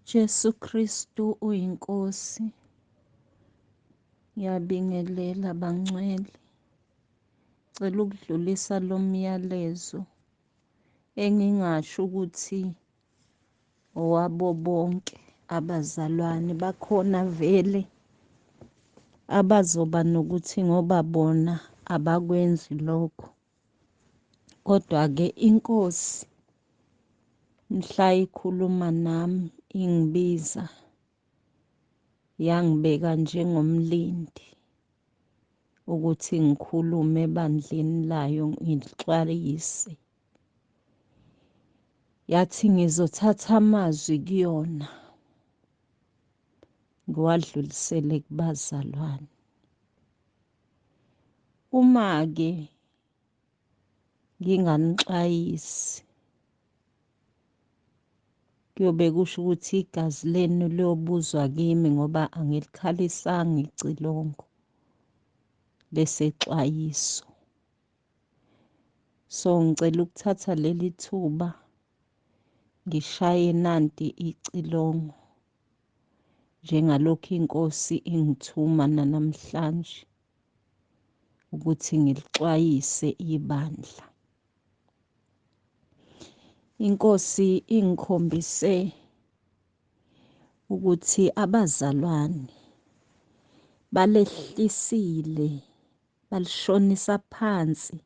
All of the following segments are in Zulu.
Jesu Kristu uyiNkosi. Ngiyabingelela bangcwele. Cela ukudlulisa lo myalezo engingasho ukuthi owabo bonke abazalwane bakhona vele abazoba nokuthi ngoba bona abakwenzi lokho. Kodwa-ke iNkosi mhla ikhuluma nami ingibiza yangibeka njengomlindi ukuthi ngikhulume ebandleni layo ngilixwayise. Yathi ngizothatha amazwi kuyona ngiwadlulisele kubazalwane. Uma-ke nginganixwayisi kuyobe kusho ukuthi igazi lenu liyobuzwa kimi ngoba angilikhalisanga icilongo lesexwayiso. So ngicela ukuthatha leli thuba ngishaye nanti icilongo njengalokhu inkosi ingithuma nanamhlanje ukuthi ngilixwayise ibandla. Inkosi ingikhombise ukuthi abazalwane balehlisile balishonisa phansi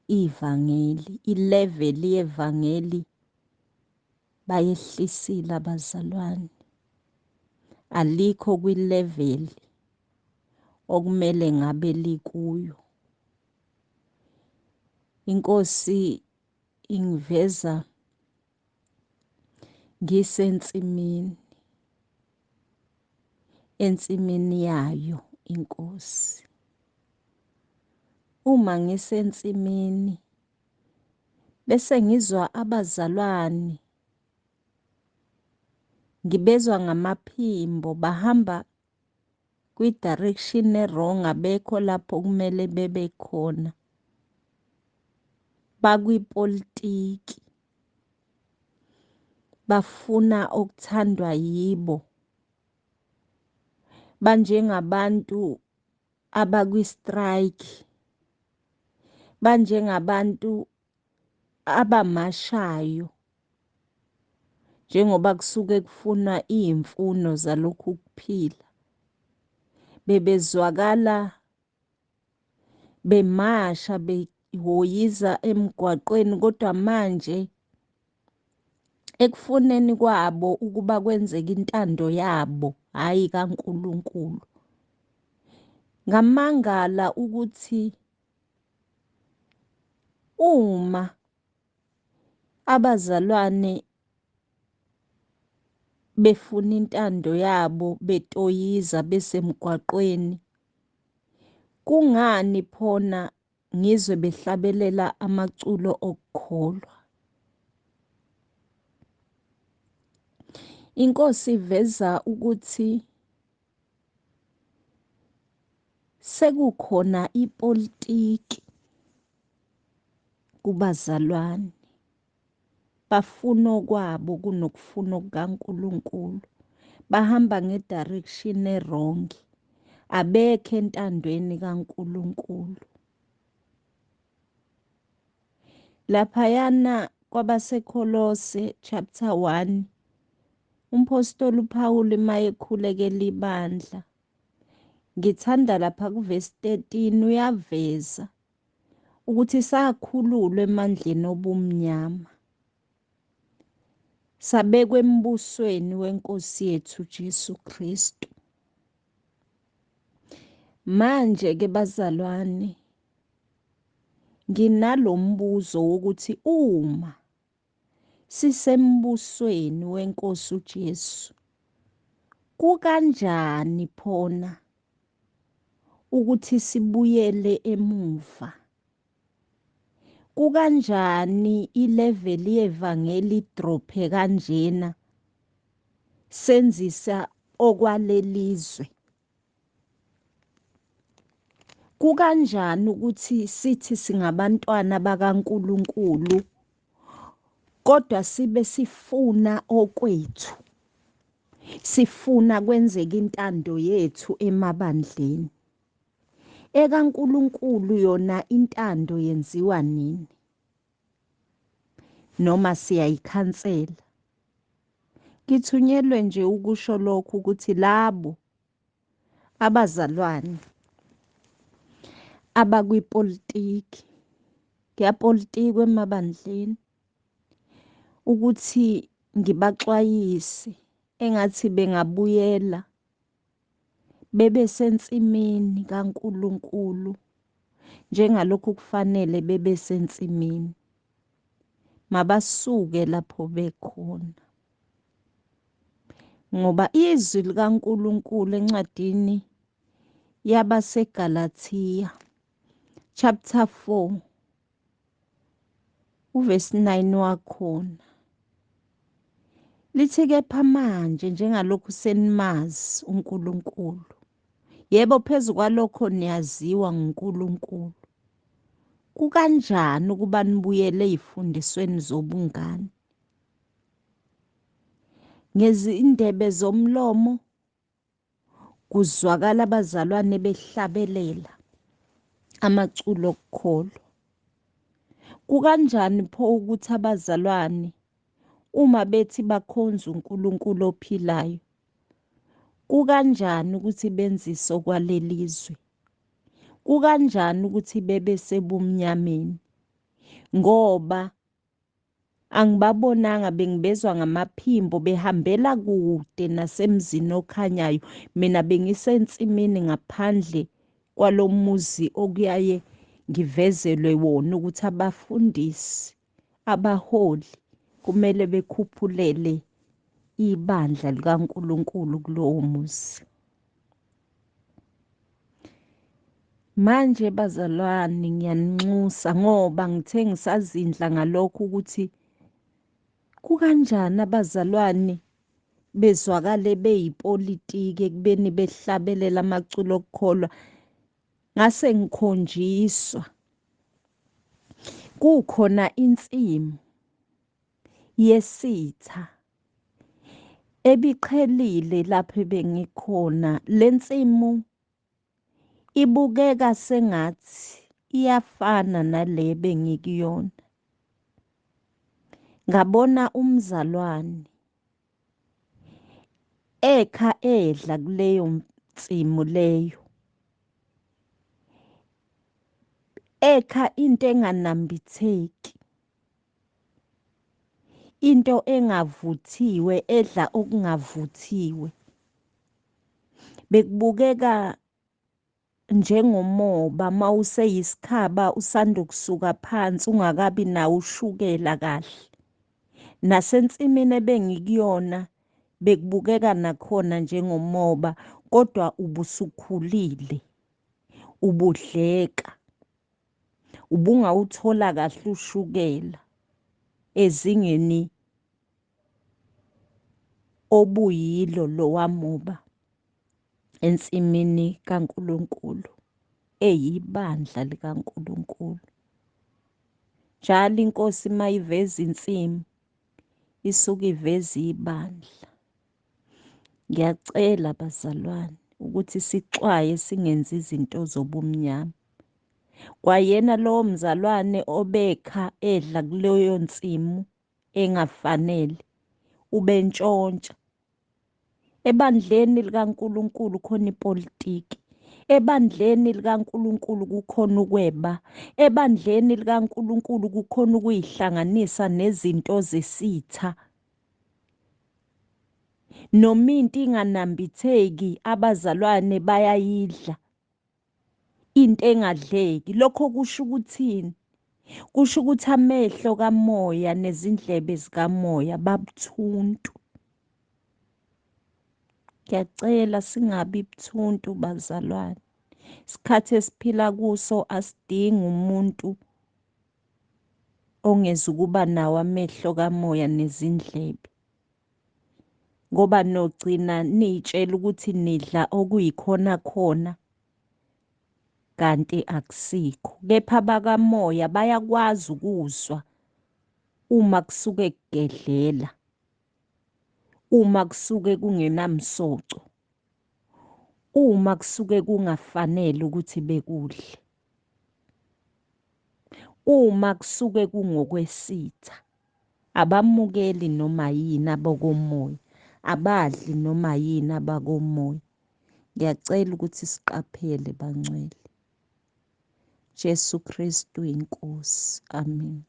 ivangeli, ilevel yevangeli bayehlisile abazalwane, alikho kwilevel okumele ngabe likuyo. Inkosi ingiveza ngisensimini, ensimini yayo inkosi. Uma ngisensimini bese ngizwa abazalwane ngibezwa ngamaphimbo bahamba kwi-direction e-wrong, abekho lapho kumele bebe khona, bakwipolitiki, bafuna okuthandwa yibo, banjengabantu abakwi-strike, banjengabantu abamashayo njengoba kusuke kufunwa iy'mfuno zalokhu kuphila. Bebezwakala bemasha behoyiza emgwaqweni, kodwa manje ekufuneni kwabo ukuba kwenzeke intando yabo, hhayi kaNkulunkulu. Ngamangala ukuthi uma abazalwane befuna intando yabo betoyiza besemgwaqweni, kungani phona ngizwe behlabelela amaculo okukholwa? Inkosi iveza ukuthi sekukhona ipolitiki kubazalwane, bafuna okwabo kunokufuna okukaNkulunkulu, bahamba ngedirection e-wrong, abekho entandweni kaNkulunkulu. Laphayana kwabaseKolose chapter 1 umpostoli uPaul mayekhulekela ibandla, ngithanda lapha kuvesi 13 uyaveza ukuthi sakhululwa emandleni obumnyama sabekwa embusweni wenkosi yethu Jesu Kristu. Manje ke bazalwane, nginalombuzo wokuthi uma sisembusweni wenkosi uJesu, kukanjani phona ukuthi sibuyele emuva? Kukanjani ilevel yevangeli idrophe kanjena senzisa okwalelizwe? Kukanjani ukuthi sithi singabantwana bakaNkulunkulu Kodwa sibe sifuna okwethu, sifuna kwenzeke intando yethu emabandleni. EkaNkulunkulu yona intando yenziwa nini? Noma siyayikhansela? Ngithunyelwe nje ukusho lokhu ukuthi labo abazalwane abakwipolitiki, kuyapolitikwa emabandleni, ukuthi ngibaxwayise engathi bengabuyela bebe sensimini kaNkulunkulu njengalokhu kufanele bebe sensimini. Mabasuke lapho bekhona, ngoba izwi likaNkulunkulu encwadini yabaseGalathiya chapter 4 uvesi 9 wakhona lithi, kepha manje njengalokhu senimazi uNkulunkulu, yebo phezu kwalokho niyaziwa nguNkulunkulu, kukanjani ukuba nibuyele ezifundisweni zobungane? Ngezindebe zomlomo kuzwakala abazalwane behlabelela amaculo okukholwa. Kukanjani pho ukuthi abazalwane uma bethi bakhonza uNkulunkulu ophilayo, kukanjani ukuthi benzise okwalelizwe? Kukanjani ukuthi bebe sebumnyameni? Ngoba angibabonanga, bengibezwa ngamaphimbo behambela kude nasemzini okhanyayo. Mina bengisensimini ngaphandle kwalomuzi okuyaye ngivezelwe wona ukuthi abafundisi, abaholi kumele bekhuphulele ibandla likaNkulunkulu kulowo muzi. Manje bazalwane ngiyaninxusa ngoba ngithe ngisazindla ngalokho ukuthi kukanjani abazalwane bezwakale beyipolitiki ekubeni behlabelela amaculo okukholwa, ngase ngikhonjiswa kukhona insimu yesitha ebiqhelile lapho ebengikhona. Le nsimu ibukeka sengathi iyafana nale bengikuyona. Ngabona umzalwane ekha edla kuleyo nsimu leyo, ekha into enganambitheki, into engavuthiwe, edla okungavuthiwe. Bekubukeka njengomoba mawuseyisikhaba usanda kusuka phansi ungakabi nawo ushukela kahle. Nasensimini ebengikuyona bekubukeka nakhona njengomoba, kodwa ubusukhulile, ubudleka, ubungawuthola kahle ushukela ezingeni obuyilo lowa moba ensimini kaNkulunkulu eyibandla likaNkulunkulu. Njalo inkosi mayiveza insimu isuke iveza ibandla. Ngiyacela bazalwane ukuthi sixwaye singenzi izinto zobumnyama. Kwayena lowo mzalwane obekha edla kuleyo nsimu engafanele ubentshontsha. Ebandleni likaNkulunkulu khona ipolitiki, ebandleni likaNkulunkulu kukhona ukweba, ebandleni likaNkulunkulu kukhona ukuyihlanganisa nezinto zesitha. Noma into inganambitheki abazalwane bayayidla into engadleki. Lokho kusho ukuthini? Kusho ukuthi amehlo kamoya nezindlebe zikamoya babuthuntu. Ngiyacela singabi buthuntu bazalwane. Isikhathi esiphila kuso asidingi umuntu ongezukuba nawo amehlo kamoya nezindlebe, ngoba nogcina niyitshela ukuthi nidla okuyikhona khona kanti akusikho. Kepha abakamoya bayakwazi ukuzwa Uma kusuke kugedlela, uma kusuke kungenamsoco, uma kusuke kungafanele ukuthi bekudle, uma kusuke kungokwesitha, abamukeli noma yini abakomoya, abadli noma yini abakomoya. Ngiyacela ukuthi siqaphele bangcwele. Jesu Kristu inkosi. Amen.